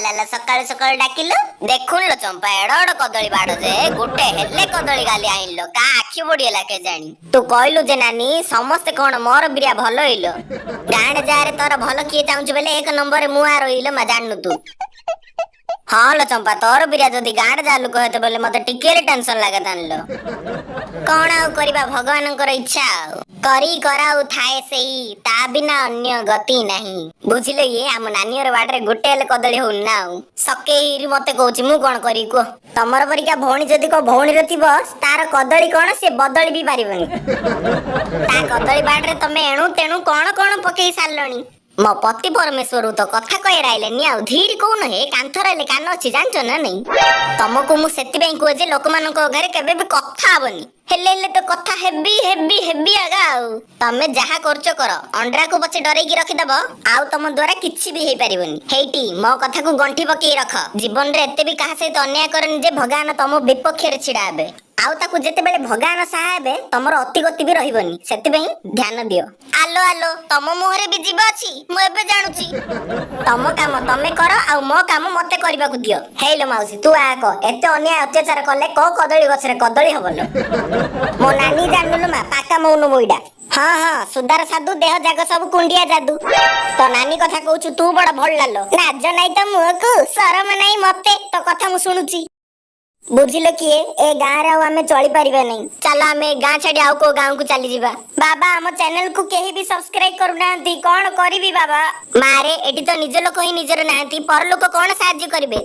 ହେଲା ଲୋ ସକାଳୁ ସକାଳୁ ଡାକିଲୁ? ଦେଖୁନ ଲୋ ଚମ୍ପା, ଏଡ ଏଡ କଦଳୀ ବାଡ ଯେ ଗୋଟେ ହେଲେ କଦଳୀ ଗାଲି ଆଣିଲୋ। କା ଆଖି ବଢିଗଲା କେଜାଣି? ତୁ କହିଲୁ ଯେ ନାନୀ, ସମସ୍ତେ କଣ ମୋର ବିରିଆ ଭଲ ହେଇଲୋ? ଗାଁରେ ଯାରେ ତୋର ଭଲ କିଏ ଚାହୁଁଛୁ ବେଲେ ଏକ ନମ୍ବରରେ ମୁଁ ଆ ରହିଲୋ ମା, ଜାଣିନୁ ତୁ। ହଁ ଲୋ ଚମ୍ପା, ତୋର ବିରିଆ ଯଦି ଗାଁରେ ଯା ଲୋକ ହେତେ ବୋଲେ ମତେ ଟିକେ ହେଲେ ଟେନସନ ଲାଗେ ଜାଣିଲୋ। କଣ ଆଉ କରିବା, ଭଗବାନଙ୍କର ଇଚ୍ଛା। ଆଉ କରି କରାଉ ଥାଏ ସେଇ, ତା ବିନା ଅନ୍ୟ ଗତି ନାହିଁ। ବୁଝିଲ, ଇଏ ଆମ ନାନୀର ବାଡରେ ଗୋଟେ ହେଲେ କଦଳୀ ହଉନି ନା, ଆଉ ସକେଇ ମତେ କହୁଛି, ମୁଁ କଣ କରିବି କୁହ? ତମର ପରିକା ଭଉଣୀ ଯଦି କୋଉ ଭଉଣୀର ଥିବ, ତାର କଦଳୀ କଣ, ସେ ବଦଳି ବି ପାରିବନି। ତା କଦଳୀ ବାଡରେ ତମେ ଏଣୁ ତେଣୁ କଣ କଣ ପକେଇ ସାରିଲଣି। ମୋ ପତି ପରମେଶ୍ୱର ତ କଥା କହି ରାଇଲେନି, ଆଉ ଧୀରି କହୁନ ହେ। କାନ୍ଥ ରହିଲେ କାନ ଅଛି, ଜାଣିଛ ନା ନାଇଁ? ତମକୁ ମୁଁ ସେଥିପାଇଁ କୁହେ ଯେ ଲୋକମାନଙ୍କ ଘରେ କେବେ ବି କଥା ହବନି। ହେଲେ ହେଲେ ତ କଥା ହେବି ହେବି ହେବି ଆଗା। ଆଉ ତମେ ଯାହା କରୁଛ କର, ଅଣ୍ଡ୍ରାକୁ ପଛେ ଡରେଇକି ରଖିଦବ, ଆଉ ତମ ଦ୍ଵାରା କିଛି ବି ହେଇପାରିବନି। ହେଇଟି ମୋ କଥାକୁ ଗଣ୍ଠି ପକେଇ ରଖ, ଜୀବନରେ ଏତେ ବି କାହା ସହିତ ଅନ୍ୟାୟ କରନି ଯେ ଭଗବାନ ତମ ବିପକ୍ଷରେ ଛିଡା ହେବେ। ଆଉ ତାକୁ ଯେତେବେଳେ ଭଗବାନ ସାହା ହେବେ, ତମର ଅତିଗତି ବି ରହିବନି, ସେଥିପାଇଁ ଧ୍ୟାନ ଦିଅ। ଆଲୋ ଆଲୋ, ତମ ମୁହଁରେ ବି ଯିବ ଅଛି, ମୁଁ ଏବେ ଜାଣୁଛି। ତମ କାମ ତମେ କର, ଆଉ ମୋ କାମ ମତେ କରିବାକୁ ଦିଅ। ହେଇଲୋ ମାଉସୀ, ତୁ ଆ କହ, ଏତେ ଅନ୍ୟାୟ ଅତ୍ୟାଚାର କଲେ କୋଉ କଦଳୀ ଗଛରେ କଦଳୀ ହବ ଲୋ? ମୋ ନାନୀ ଜାଣିଲୁ ମା, ପାକା ମଉନ ମୁଇଡା। ହଁ ହଁ, ସୁଦାର ସାଧୁ, ଦେହ ଯାକ ସବୁ କୁଣ୍ଡିଆ ଯାଦୁ। ତୋ ନାନୀ କଥା କହୁଛୁ ତୁ, ବଡ ଭଲ ଲାଲୋ। ଲାଜ ନାଇଁ ତ ମୁହଁକୁ, ସରମ ନାଇଁ ମତେ? ତୋ କଥା ମୁଁ ଶୁଣୁଛି। ବୁଝିଲ କିଏ, ଏ ଗାଁରେ ଆଉ ଆମେ ଚଳିପାରିବା ନାହିଁ। ଚାଲ, ଆମେ ଏ ଗାଁ ଛାଡି ଆଉ କୋଉ ଗାଁକୁ ଚାଲିଯିବା। ବାବା, ଆମ ଚ୍ୟାନେଲ କୁ କେହି ବି ସବସ୍କ୍ରାଇବ କରୁନାହାନ୍ତି, କଣ କରିବି ବାବା? ମାରେ, ଏଠି ତ ନିଜ ଲୋକ ହିଁ ନିଜର ନାହାନ୍ତି, ପର ଲୋକ କଣ ସାହାଯ୍ୟ କରିବେ?